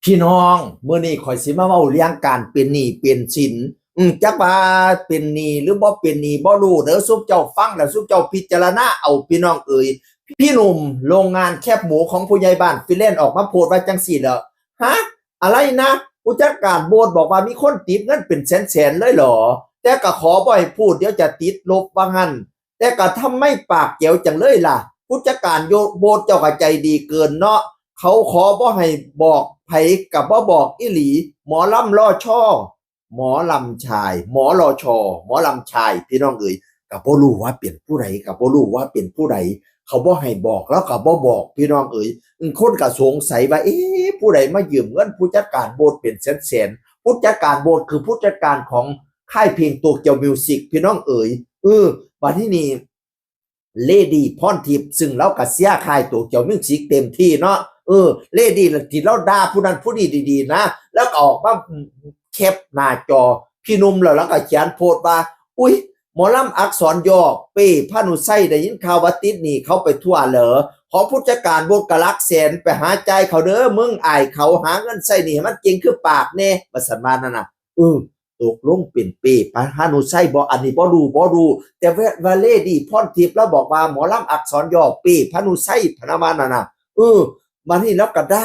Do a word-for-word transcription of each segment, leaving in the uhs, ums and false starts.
พี่น้อง มื้อนี้ข้อยสิมาเว้าเรื่องการเป็นหนี้เป็นสิน อืม จักว่าเป็นหนี้หรือบ่เป็นหนี้บ่รู้เด้อ ซุมเจ้าฟังแล้วซุมเจ้าพิจารณาเอา พี่น้องเอ๋ย พี่หนุ่มโรงงานแคบหมูของผู้ใหญ่บ้านฟินแลนด์ออกมาโพสต์ว่าจั่งซี้เหรอ ฮะ อะไรนะ ผู้จัดการโบสถ์บอกว่ามีคนติดเงินเป็นแสนๆเลยเหรอ แต่ก็ขอบ่ให้พูด เดี๋ยวจะติดลบ ว่างั้น แต่ก็ทำไมปากแจ๋วจั่งเลยล่ะ ผู้จัดการโบสถ์เจ้าก็ใจดีเกินเนาะ เขาขอบ่ให้บอกไผก็บ่บอกอีหลี หมอลำลอชอ หมอลำชาย หมอลอชอ หมอลำชาย พี่น้องเอ๋ย ก็บ่รู้ว่าเป็นผู้ใด ก็บ่รู้ว่าเป็นผู้ใด เขาบ่ให้บอก แล้วก็บ่บอก พี่น้องเอ๋ย อืม คนก็สงสัยว่า เอ๊ะ ผู้ใดมายืมเงินผู้จัดการโบสถ์เป็นแสนๆ ผู้จัดการโบสถ์คือผู้จัดการของค่ายเพลงโตเกียวมิวสิก พี่น้องเอ๋ย เออ บัดทีนี้ เลดี้พรทิพย์ ซึ่งลาวก็เชียร์ค่ายโตเกียวมิวสิกเต็มที่เนาะ เออ เลดี้ละที่ลาวด่าผู้นั้นผู้นี้ดีๆนะ แล้วก็ออกมาแคปหน้าจอพี่หนุ่มแล้ว แล้วก็เขียนโพสต์ว่า อุ๊ย หมอลำอักษรย่อ เป้ พานุชัย ได้ยินข่าวว่าติดหนี้เขาไปทั่วเหรอ ของผู้จัดการโบสถ์ก็หลักแสน ไปหาจ่ายเขาเด้อ มึงอายเขา หาเงินใช้หนี้ให้มันเก่งคือปากแน่ ว่าซั่นว่านั่นน่ะ เออ ตกลงเป็นเป้ พานุชัยบ่ อันนี้บ่รู้ บ่รู้ แต่ว่า ว่าเลดี้พรทิพย์ลาวบอกว่าหมอลำอักษรย่อ เป้ พานุชัย พะนะว่านั่นน่ะ เออ บัดนี้ลาวก็ด่า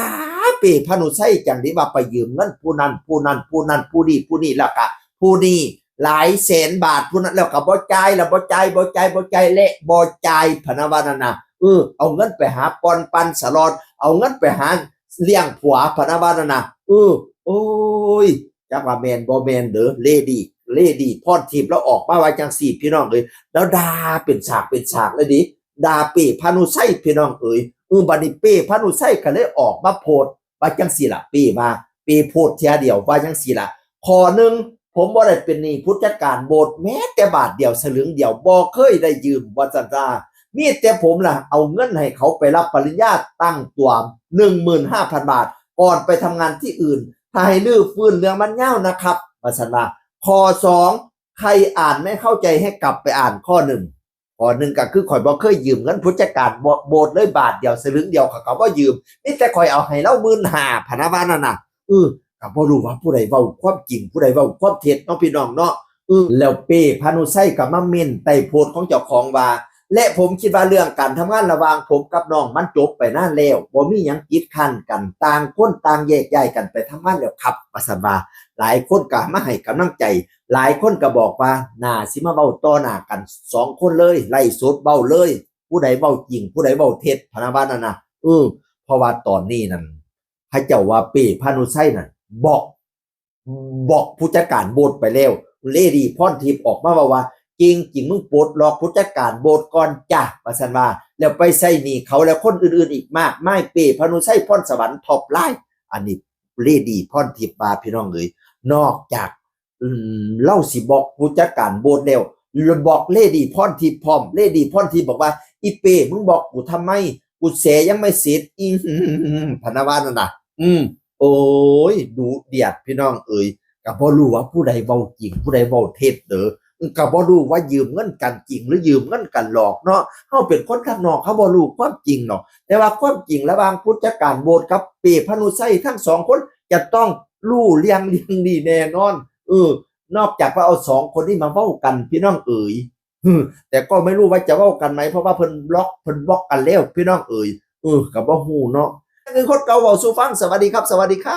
เป้ พานุชัยจั่งเด๋ ว่าไปยืมเงินผู้นั้น ผู้นั้น ผู้นั้น ผู้นี้ ผู้นี้ แล้วก็ผู้นี้หลายแสนบาท ผู้นั้น แล้วก็บ่จ่าย แล้วบ่จ่าย บ่จ่าย บ่จ่าย และบ่จ่าย พะนะว่านั่นน่ะ เออ เอาเงินไปหาป่อนปั่นสล็อต เอาเงินไปหาเลี้ยงผัว พะนะว่านั่นน่ะ เออ โอ้ย จักว่าแม่นบ่แม่นเด้อ เลดี้ เลดี้พรทิพย์ลาวออกมาว่าจั่งซี้ พี่น้องเอ๋ย ลาวด่าเป็นฉากเป็นฉากเลยเด๋ ด่าเป้ พานุชัย พี่น้องเอ๋ย เออ บัดนี้เป้ พานุชัยก็เลยออกมาโพสต์ว่าจั่งซี้ล่ะ เป้ว่า เป้โพสต์เทื่อเดียวว่าจั่งซี้ล่ะ ข้อหนึ่ง ผมบ่ได้เป็นหนี้ผู้จัดการโบสถ์แม้แต่บาทเดียว สลึงเดียว บ่เคยได้ยืม ว่าซั่นซะ มีแต่ผมล่ะ เอาเงินให้เขาไปรับปริญญาตั้งตั๋ว หนึ่งหมื่นห้าพันบาท ก่อนไปทำงานที่อื่น ถ้าให้รื้อฟื้นเรื่องมันยาวนะครับ ว่าซั่นว่า ข้อสอง ใครอ่านไม่เข้าใจให้กลับไปอ่านข้อหนึ่ง ข้อหนึ่งก็คือข้อยบ่เคยยืมเงินผู้จัดการโบสถ์เลยบาทเดียว สลึงเดียวข้อยก็บ่ยืม มีแต่ข้อยเอาให้ลาวหมื่นห้า พะนะว่านั่นน่ะ เออ ก็บ่รู้ว่าผู้ใดเว้าความจริง ผู้ใดเว้าความเท็จเนาะพี่น้องเนาะ เออ แล้วเป้ พานุชัยก็มาเม้นใต้โพสต์ของเจ้าของว่า และผมคิดว่าเรื่องการทำงานระหว่างผมกับน้องมันจบไปนานแล้ว บ่มีหยังติดค้างกัน ต่างคนต่างแยกย้ายกันไปทำงานแล้วครับ ว่าซั่นว่า หลายคนก็มาให้กำลังใจ หลายคนก็บอกว่าน่าสิมาเว้าต่อหน้ากันสองคนเลย ไลฟ์สดเว้าเลย ผู้ใดเว้าจริง ผู้ใดเว้าเท็จ พะนะว่านั่นน่ะ เออ เพราะว่าตอนนี้นั่น เขาเจ้าว่าเป้ พานุชัยนั่นบล็อก บล็อกผู้จัดการโบสถ์ไปแล้ว เลดี้พรทิพย์ออกมาว่า ว่า จริงจริงมึงปลดล็อกผู้จัดการโบสถ์ก่อนจ้ะ ว่าซั่นว่า แล้วไปใช้หนี้เขาและคนอื่นๆอีกมากมาย เป้ พานุชัย พรสวรรค์ top line อันนี้เลดี้พรทิพย์ว่า พี่น้องเอ๋ย นอกจาก อืม ลาวสิบล็อกผู้จัดการโบสถ์แล้ว บล็อกเลดี้พรทิพย์พร้อม เลดี้พรทิพย์บอกว่า อีเป้ มึงบล็อกกูทำไม กูแฉยังไม่เสร็จ อี พะนะว่านั่นน่ะ อืม โอ้ย ดุเดือดพี่น้องเอ๋ย ก็บ่รู้ว่าผู้ใดเว้าจริง ผู้ใดเว้าเท็จเด้อ ก็บ่รู้ว่ายืมเงินกันจริงหรือยืมเงินกันหลอกเนาะ เฮาเป็นคนทางนอก เฮาบ่รู้ความจริงเนาะ แต่ว่าความจริงระหว่างผู้จัดการโบสถ์กับเป้ พานุชัย ทั้งสองคนจะต้องรู้เรื่อง เรื่องนี้แน่นอน เออ นอกจากว่าเอาสองคนนี้มาเว้ากัน พี่น้องเอ๋ย อืม แต่ก็ไม่รู้ว่าจะเว้ากันไหม เพราะว่าเพิ่นบล็อก เพิ่นบล็อกกันแล้ว พี่น้องเอ๋ย เออ ก็บ่ฮู้เนาะ คือคนเก่าเว้าสู่ฟัง สวัสดีครับ สวัสดีครับ